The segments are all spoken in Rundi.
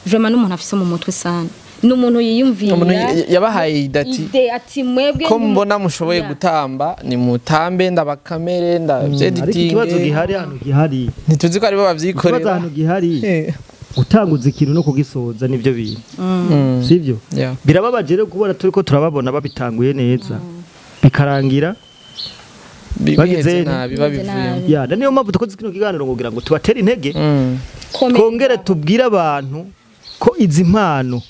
Vraiment n'umuntu afise mu mutwe sana, n'umuntu yiyumvira. Umuntu yabahaye idati idée ati mwebwe ko mbona mushoboye Yeah. gutamba, ni mutambe, ndabakamere, Ariko ndabyeditinge. ikibazo gihari hano gihari, Ntituzi ko aribo ikibazo babyikorera. hano gihari, gutanguza ikintu no kugisoza nivyo bintu, sivyo? Yeah. Birababaje rero kubona turiko turababona babitanguye neza, bikarangira bagize biheze nabi, Biheze babivuyemo. nabi. Ya, na niyo mpamvu dukoze kino kiganiro kugira ngo tubatere intege, Komeza. twongere tubwire abantu ko izi mpano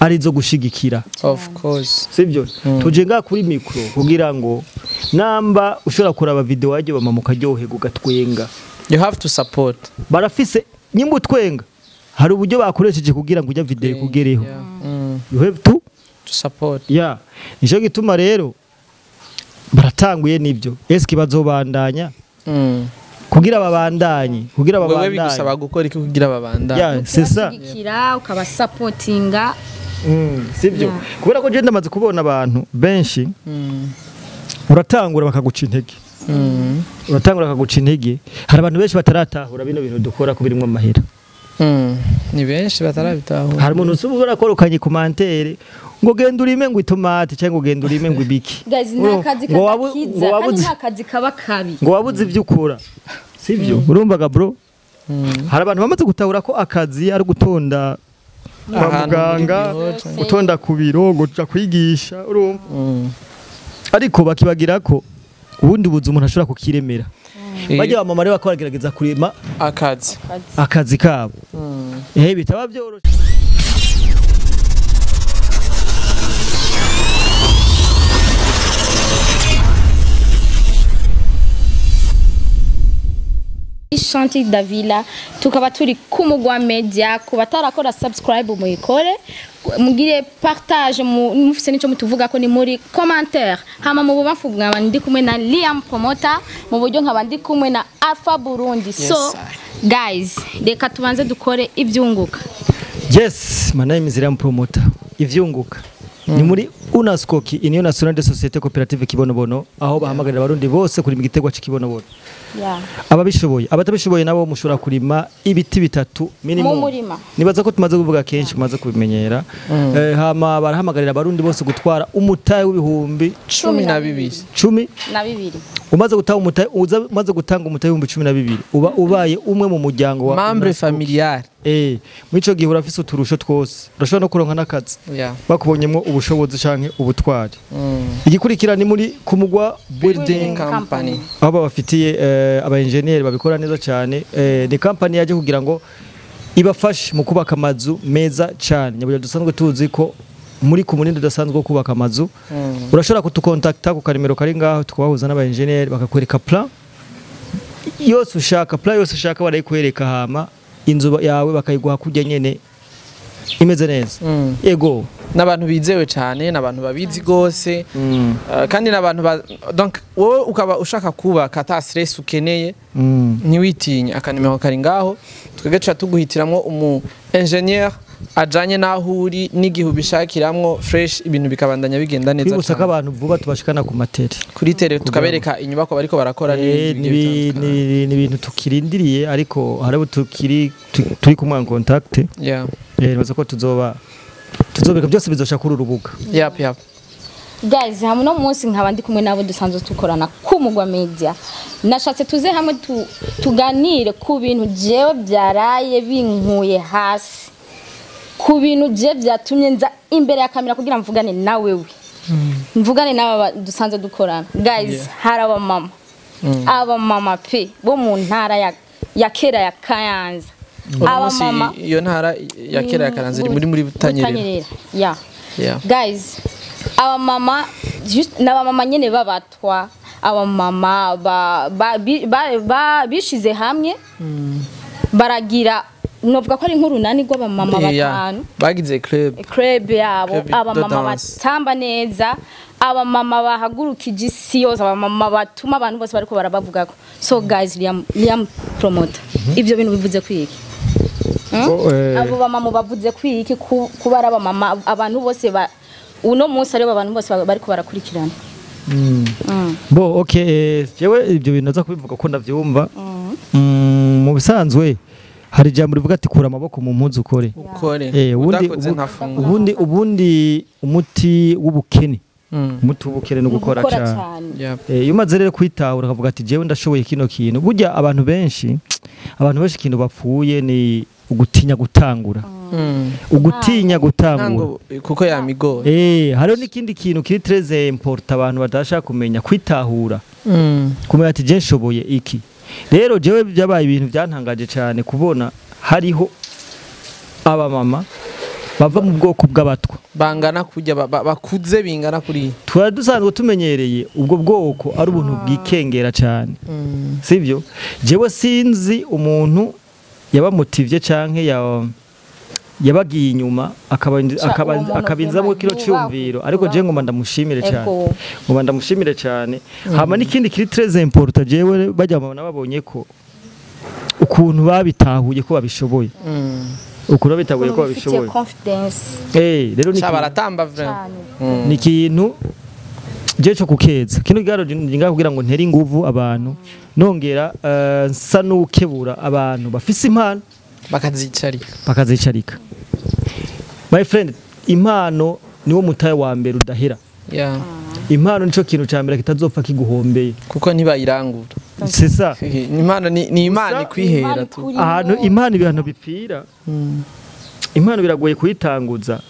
ari izo gushigikira. Of course. Sibyo? Tuje ngaha kuri mikro kugira ngo namba ushobora kuraba video wajye bamama ukaryoherwa ugatwenga. You have to support. Barafise nyimba utwenga, hari uburyo bakoresheje kugira ngo ujya video ikugereho. Yeah. You have to To support. Yeah, nico gituma rero baratanguye nibyo, eske bazobandanya? Kugira babandanye, kugira Wewe babandanye bigusaba gukora iki kugira babandanye? Yeah, c'est ça. Ukabashyigikira, ukabasapotinga. Sibyo? Yeah. Kubera ko je ndamaze kubona abantu benshi, uratangura bakaguca intege, uratangura bakaguca intege. Hari abantu benshi bataratahura bino bintu dukora ko birimwo amahera. Ni benshi batarabitahura. Hari umuntu usubira korokanye commentaire ngo genda urime ngo itomate, cyangwa ngo genda urime ngo ibiki. Guys, nta kazi Ngo kadakiza, ngo kandi wabuze nta kazi kaba kabi. ngo wabuze ibyo ukora, sibyo? Urumvaga bro, hari abantu bamaze gutahura ko akazi ari gutonda kwa Ahantu muri muganga, biro canke- gutonda ku biro, guca kwigisha, urumva? Ariko bakibagira ko ubundi buzi umuntu ashobora kukiremera. Bajya bamama rero bakora bagerageza kurema Akazi. akazi kabo, bitaba byoroshe. Shanti Davila, tukaba turi ku Mugwa Media. Ku batarakora subscribe muyikore, mugire partage, mufise nico mutuvuga ko ni muri commentaire. Hama mu bubamfu nkaba ndi kumwe na Liam Promoter, mu buryo nkaba ndi kumwe na Alpha Burundi. So guys, reka tubanze dukore ibyunguka. Yes, my name is Liam Promoter. Ivyunguka ni muri UNASCOKI, Union Nationale des Sociétés Coopératives Kibonobono, aho bahamagarira abarundi bose kurima igiterwa c'ikibonobono. Ababishoboye, abatabishoboye nabo mushobora kurima ibiti bitatu minimum. Mu murima. Nibaza ko tumaze kuvuga kenshi, mumaze kubimenyera. Hama barahamagarira abarundi bose gutwara umutahe w'ibihumbi 12. 10 Na bibiri. Umaze gutanga umutahe, umaze gutanga umutahe w'ibihumbi 12, uba ubaye umwe mu muryango wa Membre UNASCOKI. familial. Muri ico gihe urafise uturusho twose, urashobora no kuronka n'akazi bakubonyemwo ubushobozi canke ubutwari. Igikurikira ni muri Kumugwa Building Company, aho babafitiye aba engineer babikora neza cyane. Ni company yaje kugira ngo ibafashe mu kubaka amazu meza cyane. Nyabuja dusanzwe tuzi ko muri ku munindi udasanzwe wo kubaka amazu, urashobora kutukontakta ku karimero kari ngaho, tukabahuza n'aba engineer bakakwereka plan yose ushaka, plan yose ushaka barayikwereka, hama inzu yawe bakayiguha kurya nyene imeze neza. Yego. N'abantu bizewe cyane, n'abantu babizi gose. Kandi n'abantu donc wowe ukaba ushaka kubaka ata stress ukeneye, ntiwitinye, akanimero kari ngaho, twebwe tuca tuguhitiramwo umu engineer ajanye n'aho uri n'igihe ubishakiramwo fresh, ibintu bikabandanya bigenda neza. Twibutsa ko Cane. abantu vuba tubashikana ku matere. Kuri tele tukabereka inyubako bariko barakora n'ibindi bigiye bitandukanye. Ni ibintu tukirindiriye, ariko hari abo tukiri turi kumwe en contact. Nibaza ko tuzobeka byose bizosha kuri uru rubuga. Yap, yap. Guys, hamwe no munsi nkaba ndi kumwe nabo dusanzwe dukorana ku Mugwa Media. Nashatse tuze hamwe tuganire ku bintu jewe byaraye binkuye hasi, ku bintu je byatumye nza imbere ya kamera kugira mvugane na wewe, mvugane n'aba dusanzwe dukorana. Guys, hari abamama, abamama pe bo mu ntara ya kera ya Kayanza. Uno munsi iyo ntara ya kera ya Kayanza iri muri Butanyerera. Yeah. Yeah. Guys, abamama just n'abamama nyene babatwa, abamama bishize hamwe baragira, novuga ko ari nk'urunani rw'abamama batanu. Bagize club. Club yabo. Club de Abamama danse. batamba neza, abamama bahagurukije isi yose, abamama batuma abantu bose bariko barabavugako. So guys, Liam Promoter, ivyo bintu bivuze kwiki? Bo, Abo bamama bavuze kwiki kuba ari abamama abantu bose uno munsi aribo abantu bose bariko barakurikirana? Bo, okay, jewe ibyo bintu naza kubivuga ko ndavyumva. Mu bisanzwe Hari ijambo rivuga ati kura amaboko mu mpuzu ukore. Ukore. Ubundi udakoze ntafungura. Ubundi umuti w'ubukene, umuti w'ubukene no gukora cyane. Yep. Iyo umaze rero kwitahura ukavuga ati jewe ndashoboye kino kintu, burya abantu benshi ikintu bapfuye ni ugutinya gutangura. Ugutinya gutangura. Ntango kuko yamigoye. Hariho n'ikindi kintu kiri très important abantu badashaka kumenya, kwitahura. Kumenya ati je nshoboye iki. Rero jewe byabaye ibintu byantangaje cyane kubona hariho abamama bava mu bwoko bw'abatwa bangana kujya bakuze bingana kuri twari dusanzwe tumenyereye ubwo bwoko ari ubuntu bwikengera cyane, sibyo? Jewe sinzi umuntu yabamotivye canke yabagiye inyuma akabinzamo kino cyumviro, ariko je ngoma ndamushimire cyane, ngoma ndamushimire cyane. Hama n'ikindi kiri très important, jewe bajya mama nababonye ko ukuntu babitahuye ko babishoboye, ukuntu babitahuye ko babishoboye. Rero ni baratamba vraiment, ni ikintu je cyo kukeza kino garo nginga kugira ngo ntere inguvu abantu, nongera nsa n'ukebura abantu bafise impano bakazicarika. My friend, impano niwo mutaye wa mbere udahera. Impano nico kintu ca mbere kitazopfa kiguhombeye kuko ntibayirangura. C'est ça. Impano ni imana ikwihera tu. Ahantu impano ibihano bipfira. Impano biragoye kuyitanguza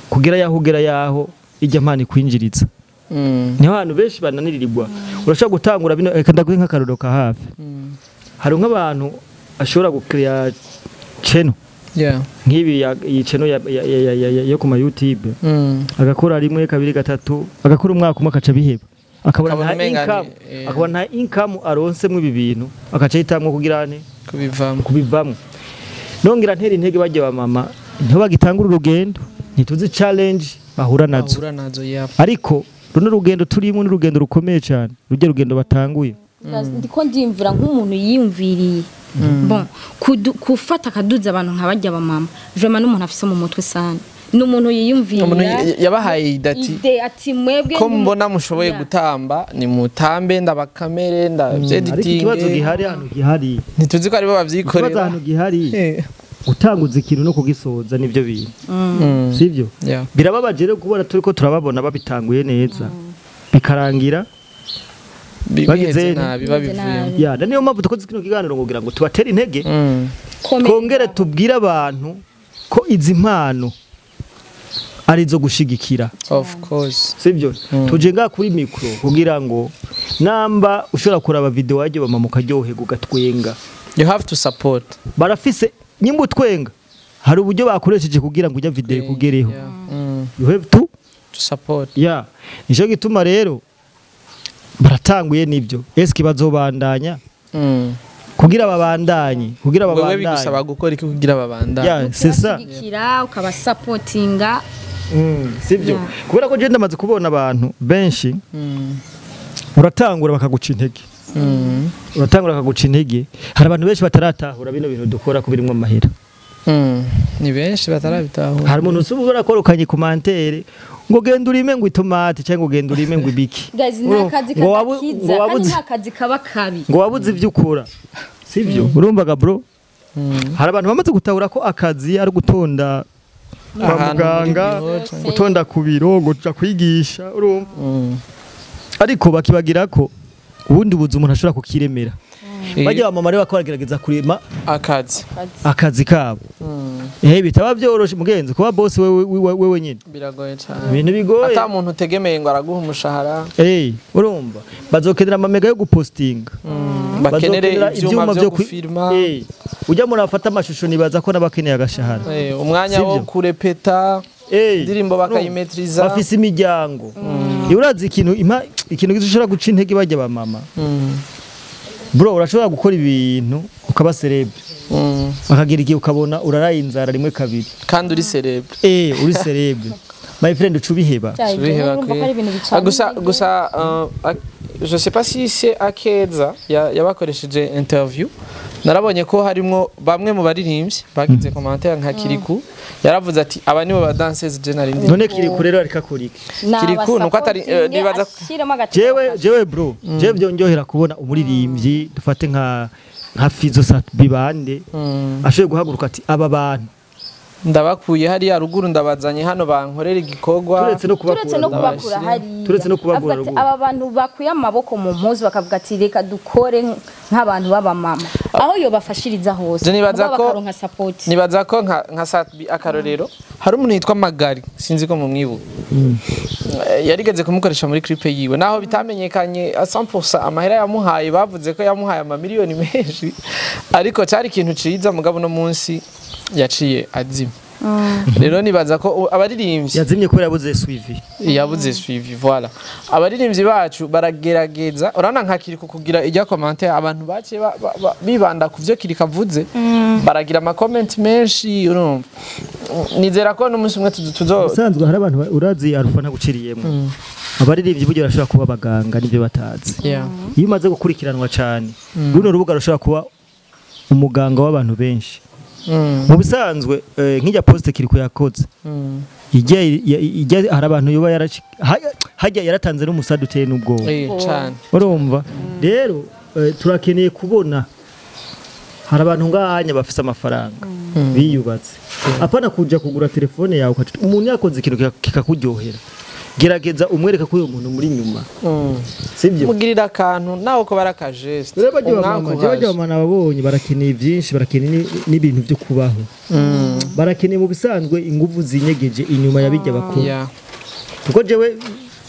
kugira yaho ugera yaho ijya mpano ikwinjiriza. Niho abantu benshi bananirirwa. Urashobora gutangura bino, reka ndaguhe nk'akarorero ka hafi. Hari nk'abantu ashobora gukrea channel. Nk'ibi iyi channel yo kuma YouTube. Agakora rimwe kabiri gatatu, agakora umwaka umwe akaca biheba. Akabona nta income, akabona nta income aronse mu ibi bintu, akaca yitamwe kugira ane kubivamo. Nongera ntera intege bajye ba mama, ntiho bagitangura urugendo, ntituzi challenge bahura nazo. Ariko runo rugendo turimo ni urugendo rukomeye cyane, rujye rugendo batanguye. Ndiko ndimvura nk'umuntu yiyumviriye. Bon, kufata akaduza abantu nk'abajya ba mama, vraiment n'umuntu afise mu mutwe sana. N'umuntu yiyumvira, umuntu yabahaye idati ati mwebwe ko mbona mushoboye gutamba ni mutambe ndabakamere ndabyediting. Ikibazo gihari hano gihari ntituzi ko aribo bavyikorera. Ikibazo hano gihari gutanguza ikintu no kugisoza nivyo bintu, sivyo? Birababaje rero kubona turiko turababona babitanguye neza bikarangira bagize nabi babivuyemo. Ya, niyo mpamvu dukoze kino kiganiro ngo kugira ngo tubatere intege, twongere tubwire abantu ko izi mpano ari zo gushigikira. Of course. Sivyo? Tuje nga kuri micro kugira ngo namba ushobora kuraba video waje bamama ukaryoherwa ugatwenga. You have to support. Barafise nyimba utwenga hari uburyo bakoresheje kugira ngo ujya video kugereho. You have to support. Yeah. Nico gituma rero baratanguye nivyo. Eske bazobandanya? Kugira babandanye, kugira babandanye. Wewe bigusaba gukora iki kugira babandanye? Yeah, c'est ça. Kugira ukabasupportinga. Sivyo. Kubera ko je ndamaze kubona abantu benshi uratangura bakaguca intege. Uratangura bakaguca intege. Hari abantu benshi bataratahura bino bintu dukora ko birimwo amahera. Ni benshi batarabitahura. Hari umuntu usubira korokanye commentaire ngo genda urime ngo itomate cyangwa ngo genda urime ngo ibiki. Guys, nta kazi kadakiza, kandi nta kazi kaba kabi. Ngo wabuze ivyo ukora. Sivyo? Urumvaga bro? Hari abantu bamaze gutahura ko akazi ari gutonda kwa muganga, gutonda ku biro, guca kwigisha, urumva? Ariko bakibagira ko ubundi buzi umuntu ashobora kukiremera. Bajya bamama rero bakoragerageza kurema akazi kabo. Bitaba byoroshe mugenzi kuba boss wewe nyine. Biragoye cyane. Ibintu bigoye. Ata muntu utegemeye ngo araguha umushahara. Urumva. Bazokenera amamega yo gupostinga. Bakenere ivyuma byo gufilma. Ujya murafata amashusho nibaza ko nabakeneye agashahara. Umwanya wo kurepeta indirimbo bakayimetriza. Bafise imiryango. Urazi ikintu ikintu gishobora guca intege bajya ba mama. Bro, urashobora gukora ibintu ukaba celebre. Bakagira igihe ukabona uraraye inzara rimwe kabiri. Kandi uri celebre. Uri celebre. My friend ucubiheba. Gusa je sais pas si c'est Akeza yabakoresheje interview. Narabonye ko harimo bamwe mu baririmbyi bagize commentaire nka Kiriku yaravuze ati aba nibo ba dancers je narindi. None Kiriku rero arika kuriki. Kiriku nuko atari nibaza jewe bro, jewe byonjohera kubona umuririmbyi dufate nka nka Fizo Bibande ashoboye guhaguruka ati aba bantu ndabakuye hariya ruguru ndabazanye hano bankorera igikorwa, turetse no kubakura hariya, turetse no kubakura ruguru, aba bantu bakuye amaboko mu mpuzu bakavuga ati reka dukore nk'abantu b'abamama, aho yo bafashiriza hose bakaronka support. Nibaza ko nka Satbi akarorero hari umuntu yitwa Magari, sinzi ko mumwibuka, yarigeze kumukoresha muri clip yiwe, naho bitamenyekanye 100% amahera yamuhaye, bavuze ko yamuhaye amamiliyoni menshi, ariko cyari ikintu ciza mugabo no munsi yaciye azima. Rero nibaza ko abaririmbyi yazimye kubera yabuze suivi, yabuze suivi voilà. Abaririmbyi bacu baragerageza, urabona nka Kiriko kugira ijya commentaire abantu baciye bibanda ku byo Kiriko avuze, baragira ama comment menshi, urumva. Nizera ko n'umunsi umwe tuzo usanzwe hari abantu urazi Alpha ntaguciriyemo, abaririmbyi buryo barashobora kuba abaganga nibyo batazi. Iyo umaze gukurikiranwa cyane runo rubuga rushobora kuba umuganga w'abantu benshi. Mu bisanzwe nk'ijya poste Kiriko yakoze, ijya hari abantu yoba hajya yaratanze n'umusadu uteye n'ubwoba cyane, urumva. Rero turakeneye kubona hari abantu ngahanya bafise amafaranga biyubatse, apana kuja kugura telefone yawe umuntu yakoze ikintu kikakuryohera, gerageza umwereka ko uyo muntu muri nyuma, sibyo, mugirira akantu nawe ko barakajeste. Umwaka mama nababonye barakeneye byinshi, barakeneye n'ibintu byo kubaho, barakeneye mu bisanzwe inguvu zinyegeje inyuma yabijya bakuru, kuko jewe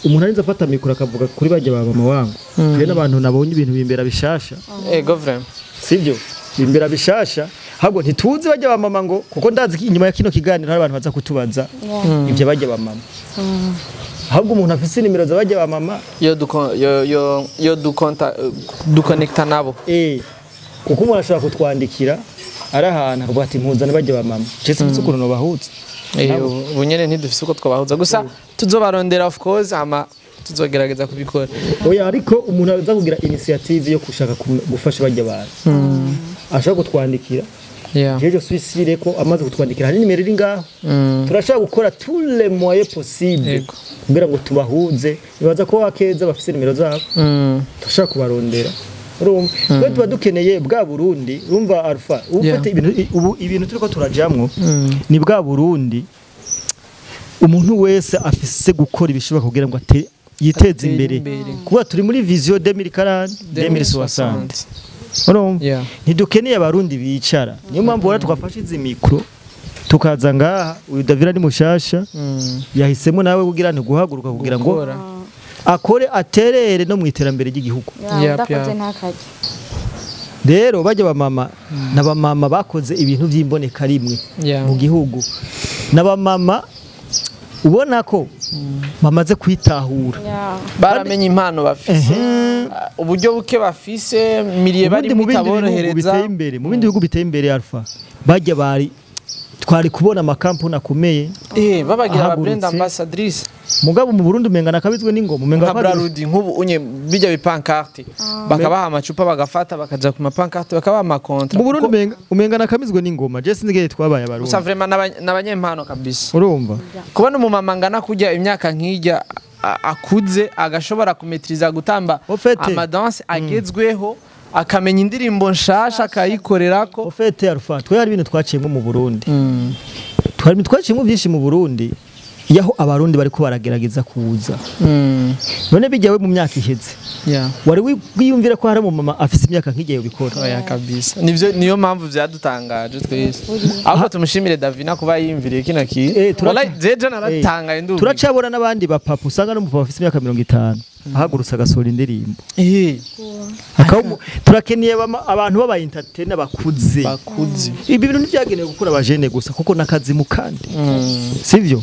umuntu arinze afata mikoro akavuga kuri bajya ba mama wangu, je n'abantu nabonye ibintu bimbera bishasha, ego vraiment, sibyo, bimbera bishasha. Ahubwo ntituzi bajya ba mama ngo kuko ndazi inyuma ya kino kiganiro hari abantu baza kutubaza ibyo bajya ba mama. Ahubwo umuntu afise nimero za bajya ba mama yo yo dukonekta nabo, kuko umuntu ashobora kutwandikira ari ahantu akavuga ati mpuzane bajya ba mama, je sinzi ukuntu nobahutse. Ubu nyene ntidufise uko twabahuza, gusa tuzobarondera of course, ama tuzogerageza kubikora. Oya, ariko umuntu aza kugira initiative yo gushaka gufasha bajya abantu, ashobora kutwandikira. Jeje suis ko amaze kutwandikira hari nimero iri ngaho, turashaka gukora tous les moyens possibles kugira ngo tubahuze. Nibaza ko wakeza bafise nimero zabo, turashaka kubarondera. Urumva twe tuba dukeneye bwa Burundi, urumva Alpha ufite ibintu ubu ibintu turiko turajamwo ni bwa Burundi umuntu wese afise gukora ibishoboka kugira ngo yiteze imbere, kuba turi muri vision 2040 2060. Urumva ntidukeneye abarundi bicara, niyo mpamvu wara twafashe izi mikro tukaza ngaha. Uyu Davira ni mushasha, yahisemo nawe kugira nti guhaguruka kugira ngo akore aterere no mu iterambere ry'igihugu. Rero bajya ba mama n'abamama bakoze ibintu by'imboneka rimwe mu gihugu, n'abamama ubona ko bamaze kwitahura, baramenye impano bafise, uburyo buke bafise, miliye bari mutaborohereza. Mu bindi bihugu biteye imbere Alpha bajya bari twari kubona amakampuni akomeye, babagira aba brand ambassadrice. Mugabo mu Burundi umenga nakabizwe n'ingoma, umenga nka Brarudi nk'ubu unye bijya bipancarte bakabaha amacupa bagafata bakaja ku mapancarte bakabaha amakontra. Mu Burundi umenga nakamizwe n'ingoma, je sinzi twabaye abarundi. Gusa vraiment n'abanyempano kabisa. Urumva kubona umumama ngana kujya imyaka nk'ijya akuze agashobora kumetriza gutamba amadanse agezweho, akamenya indirimbo nshasha akayikorerako. Ofete Alpha twe hari ibintu twaciyemo mu Burundi, twari twaciyemo byinshi mu Burundi yaho abarundi bariko baragerageza kuza. None bijyawe mu myaka iheze wari wiyumvira ko hari umumama afise imyaka nk'igiye ubikora? Oya kabisa, nivyo niyo mpamvu vyadutangaje twese. Ahubwo tumushimire Davina kuba yiyumviriye kino kintu. Wallahi jeje naratangaye ndumva. Turacabona n'abandi bapapa usanga n'umupapa afise imyaka 50 ahagurutse agasohora indirimbo. Turakeneye abantu baba entertainer bakuze. Ibi bintu ntibyagenewe gukora abajene gusa kuko nakazi mu kandi. Sivyo?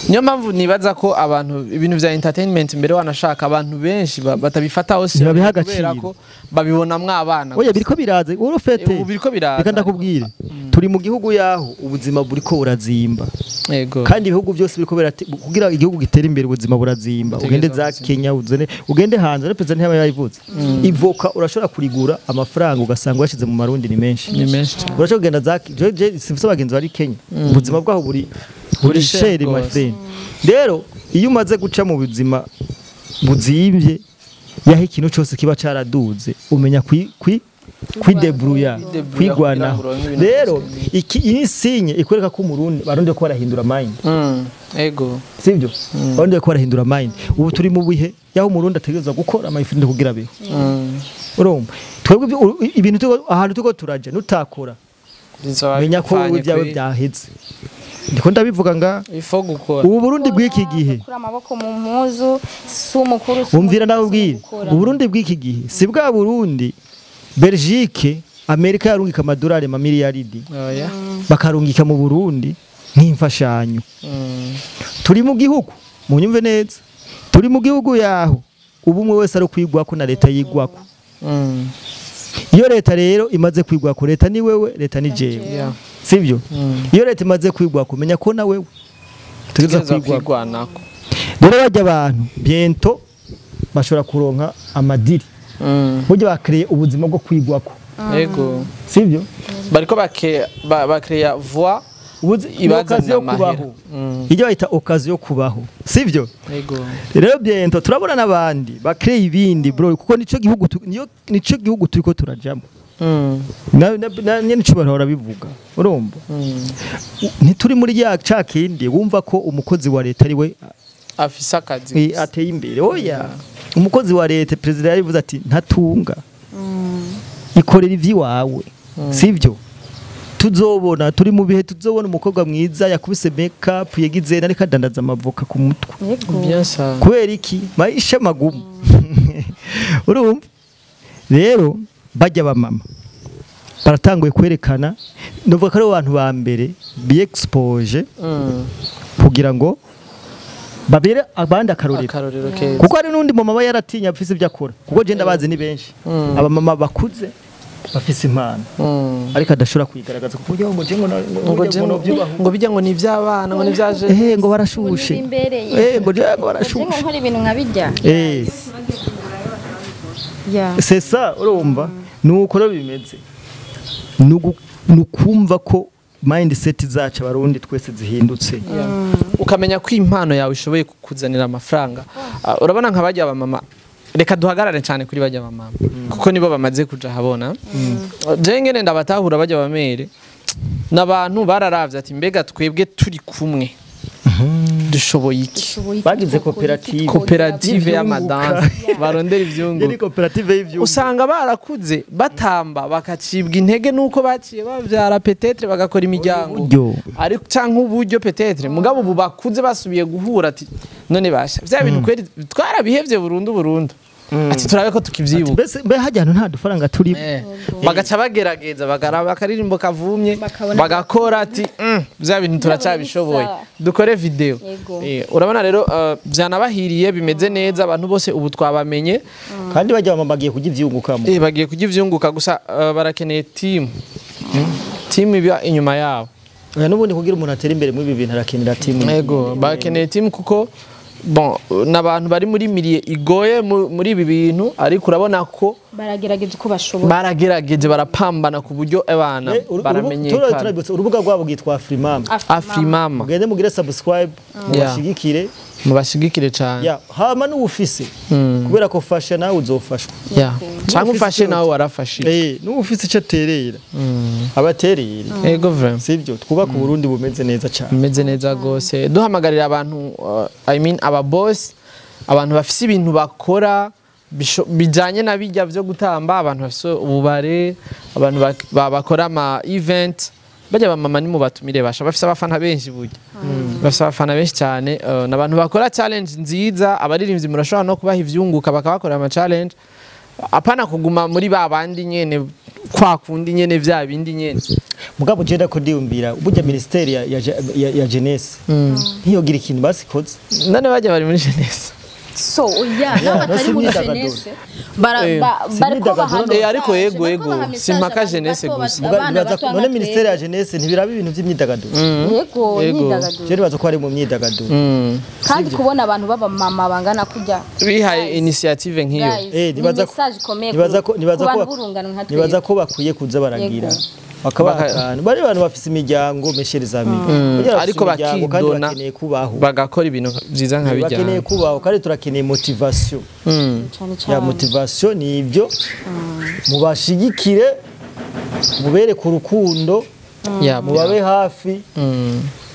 Niyo mpamvu nibaza ko abantu ibintu vya entertainment mbere wanashaka abantu benshi batabifata hose kubera ko babibonamwo abana. Oya biriko biraze urufete. Ubu biriko biraze. Reka ndakubwire. Turi mu gihugu yaho ubuzima buriko burazimba. Yego. Kandi ibihugu byose biriko kugira igihugu gitera imbere ubuzima burazimba. Ugende za Kenya uzene ugende hanze ne president ntiyaba yayivuze. Ivoka urashobora kurigura amafaranga ugasanga washize mu marundi ni menshi. Ni menshi cyane. Urashobora kugenda za je simfise abagenzi bari Kenya. Ubuzima bwaho buri sheri my friend. Rero iyo umaze guca mu buzima buzimvye yaho ikintu cyose kiba caraduze umenya Kwidebruya, Kwidebruya kwigwanaho. kugira ngo uronke ibintu Rero byose. Iki iyi sinye ikwereka ko umurundi barundi ko barahindura mind. Ego. Sibyo, barundi ko barahindura mind. Ubu turi mu bihe yaho umurundi ategerezwa gukora, my friend, kugira abeho. Urumva twebwe ibintu ahantu turiko turaja, nutakora, Bizoba menya ko wowe bipfanye ibyawe byaheze. Ndiko ndabivuga nga Ifo gukora. Ubu Burundi bw'iki gihe, Gukura amaboko mu mpuzu, si umukuru, si umvira, umuto, nawe si ubwire, ugukora. Uburundi bw'iki gihe si bwa Burundi Belgique, Amerika yarungika amadolari amamiliyaridi, Oya. bakarungika mu Burundi nk'imfashanyo. Turi mu gihugu, munyumve neza, turi mu gihugu yaho ubumwe wese ari kwigwako na leta yigwako. Iyo leta rero imaze kwigwako, leta ni wewe, leta ni jewe, sibyo? Iyo leta imaze kwigwako, menya ko na wewe utegerezwa Tugereza kwigwako. kwigwanako. Rero bajya abantu bientôt bashobora kuronka amadiri, burya bakreye ubuzima bwo kwigwako, Ego. sibyo? Bariko bakreya voix ibazanira Occasion yo amahera. kubaho, ijya bayita occasion yo kubaho, sibyo? Ego. Rero bientôt turabona n'abandi bakreye ibindi, bro, kuko nico gihugu nico gihugu turiko turajamo. Na nyene ico bahora bivuga, urumva, ntituri muri ya ca kindi wumva ko umukozi wa leta ari we Afise akazi. Ateye imbere. Oya, umukozi wa leta, perezida yarivuze ati ntatunga, ikorera ivy'iwawe, sivyo? Tuzobona, turi mu bihe tuzobona umukobwa mwiza yakubise make up, yagize ariko adandaza amavoka ku mutwe. Yego. Bien ça. Kubera iki? Maisha magumu. Urumva rero bajya bamama baratanguye kwerekana, nuvuga ko ari abantu ba mbere biexpose kugira ngo babere abandi akarorero. Akarorero keza. Kuko hari n'undi mama aba yaratinya afise ibyo akora, kuko je ndabazi ni benshi, abamama bakuze bafise impano, ariko adashobora kuyigaragaza kuko ngo je ngo Ngo je ngo bijya ngo ni ivy'abana, ngo ni ivyaje. Ngo barashushe. Ngo nibimbereye. Ngo je ngo Ngo barashushe. nkora ibintu nka bijya. Yeah. C'est ça, urumva nuko rero bimeze. Nukumva ko mindset zacu abarundi twese zihindutse. Ukamenya ko impano yawe ishoboye kukuzanira amafaranga. Ah, urabona nka bajya abamama, reka duhagarare cyane kuri bajya abamama kuko nibo bamaze kuja habona. Je ngene ndabatahura, bajya bamere n'abantu bararavye ati mbega twebwe turi kumwe dushoboye iki? Bagize koperative. Koperative y'amadanse, barondera ivyungu. Yari koperative y'ivyungu. Usanga barakuze batamba, bakacibwa intege nuko baciye bavyara, peut-être bagakora imiryango, Uburyo. ariko canke uburyo peut-être. Mugabo ubu bakuze basubiye guhura ati none basha vya bintu kweri twarabihevye burundu burundu, ati turabe ko tukivyibuka. Mbese mbe hajya ahantu nta dufaranga turimo. Bagaca bagerageza bagaraba akaririmbo kavumye, Bakabona- bagakora ati vya bintu turacyabishoboye, Sawa. dukore video." Yego. Urabona rero, vyanabahiriye, bimeze neza, abantu bose ubu twabamenye. Kandi bajya bamama bagiye kurya ivyungukamo. Bagiye kurya ivyunguka gusa, barakeneye team iba inyuma yabo. Oya, n'ubundi kugira umuntu atere imbere muri ibi bintu arakenera team. Yego, bakeneye team kuko bon, n'abantu bari muri milieu igoye muri ibi bintu, ariko urabona ko Baragerageza uko bashoboye. Baragerageje, barapambana ku buryo abana baramenyekana. Turabibutsa urubuga rwabo rwitwa Afrimama. Afrimama. Mugende mugire subscribe, mubashigikire. Mubashigikire cyane. Ya hama n'uwufise, kubera ko fasha nawe uzofashwa. Yeah. Cyangwa ufashe nawe warafashije. N'uwufise icyo aterera abaterera. Yego, vraiment. Sibyo? Twubaka Uburundi bumeze neza cyane. Bimeze neza gose. Duhamagarira abantu, I mean aba boss, abantu bafise ibintu bakora bijanye na bijya vyo gutamba, abantu bafise ububare, abantu bakora ama event, bajya bamama ni mubatumire basha, bafise abafana benshi, burya bafise abafana benshi cyane, n'abantu bakora challenge nziza. Abaririmbyi murashobora no kubaha ivyunguka bakabakorera ama challenge, apana kuguma muri ba bandi nyene, kwa kundi nyene, vya bindi nyene. Mugabo je ndako ndiyumvira burya ministeri ya jeunesse ntiyogira ikintu basikoze. None bajya bari muri jeunesse. So oya, nabo batari muri imyidagaduro. jeunesse bara bariko imyidagaduro. baha Ariko message, yego, bariko yego. baha message Si mpaka abantu jeunesse bato, gusa. abana Nibaza bato none nka ministeri ya twebwe. jeunesse ntibiraba ibintu by'imyidagaduro? Yego, Yego. imyidagaduro. Je nibaza ko ari mu myidagaduro. Kandi kubona abantu baba mama bangana kujya Bihaye initiative nk'iyo. Guys, ni message ikomeye nibaza ko nibaza ku ko bantu b'urungano nka nibaza twebwe. ko bakwiye kuza baragira Yego. bakabaha akantu, bari abantu bafise imiryango, mes chers amis. Burya bafise Ariko imiryango kandi bakidona, bakeneye kubaho. Bagakora ibintu byiza nka Bakeneye bijyana. kubaho kandi turakeneye motivation. Cyane Ya cyane. motivation ni ibyo. Mubashigikire, mubereke urukundo, mubabe hafi.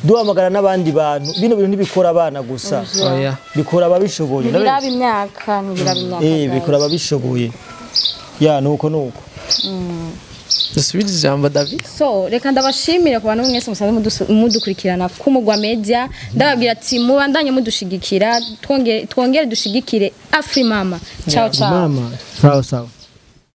Duhamagara n'abandi bantu, bino bintu ntibikora abana gusa, Oya. bikora ababishoboye. Ntibiraba imyaka, ntibiraba imyaka, guys. Bikora ababishoboye. Ya, nuko nuko. Dusubize ijambo David. So reka ndabashimire ku bantu mwese musanzwe mudukurikirana ku Mugwa Media. Ndababwira ati mubandanye mudushigikira, twongere dushigikire Afrimama. Ciao ciao. Mama, sawa sawa.